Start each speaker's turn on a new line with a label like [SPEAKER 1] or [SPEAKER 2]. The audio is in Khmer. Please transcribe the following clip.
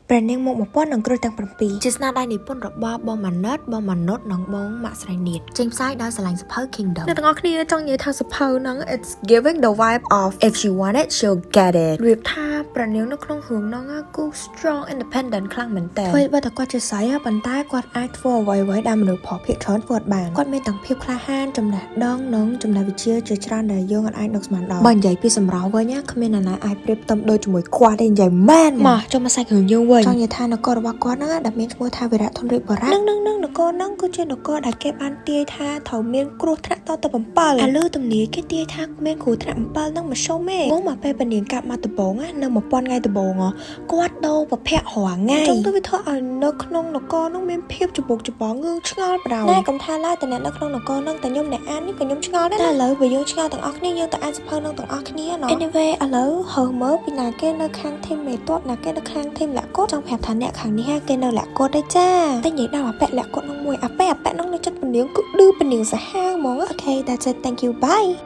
[SPEAKER 1] ព្រះនាងមុខ1000និងគ្រោះទាំង7ជាស្នាដៃនិពន្ធរបស់បងម៉ាណិតបងម៉ានុតនិងបងម៉ាក់ស្រីនៀតចេញផ្សាយដោយស្រឡាញ់សភៅ Kingdom អ្នកទាំងអស់គ្នាចង់និយាយថាសភៅហ្នឹង it's giving the vibe of if she want it, she'll get it. របៀបថាព្រះនាងនៅក្នុងរឿងហ្នឹងគឺ strong, independent ខ្លាំងមែនតើធ្វើបើតែគាត់ជាស្រីប៉ុន្តែគាត់អាចធ្វើអ្វីៗដែលមនុស្សប្រុសភាគច្រើនធ្វើអត់បានគាត់មានទាំងភាពក្លាហានចំណេះដឹងនិងចំណេះវិជ្ជាជាច្រើនដែលយើងអាចនឹកស្មានដល់បើនិយាយពីសម្រស់វិញណាគ្មានអ្នកណាអាចប្រៀបផ្ទឹមដូចជាមួយគាត់ទេនិយាយមែនមកចូលមកសាច់រឿងយើងវិញចង់និយាយថានគររបស់គាត់ហ្នឹងដែលមានឈ្មោះថាវីរៈធនរាជបុរៈនឹងនឹងនឹងនគរហ្នឹងគឺជានគរដែលគេបានទាយថាត្រូវមានគ្រោះថ្នាក់តទៅ7អាលឺទំនាយគេទាយថាមានគ្រោះថ្នាក់7ហ្នឹងមកសុំទេងងមកពេលពនាងកាប់មកដំបងណានៅ1000ថ្ងៃដំបងគាត់ដូរប្រភពរាល់ថ្ងៃចង់ទៅវាធ្វើឲ្យនៅក្នុងនគរហ្នឹងមានភាពច្បុកច្បល់ងឿងឆ្ងល់ប្រោណែកុំថាឡើយតែអ្នកនៅក្នុងនគរហ្នឹងតែខ្ញុំអ្នកអាននេះក៏ខ្ញុំឆ្ងល់ដែរតែឥឡូវបើយើងឆ្ងល់ទាំងអស់គ្នាយើងទៅអានសភៅហ្នឹងទាំងអស់គ្នាណោះ Anyway ឥឡូវហើមើលពីណាគេនៅខាង team មេតបណាគេនៅខាង team លាក់កូតចង់ប្រាប់ថាអ្នកខាងនេះគេនៅលាក់កូតទេចាតែនិយាយដល់អាប៉ែលាក់កូតហ្នឹងមួយអាប៉ែអាប៉ែហ្នឹងនៅចិត្តពនាងគឺឌឺពនាងសាហាវហ្មង Okay, that's it. Thank you. Bye.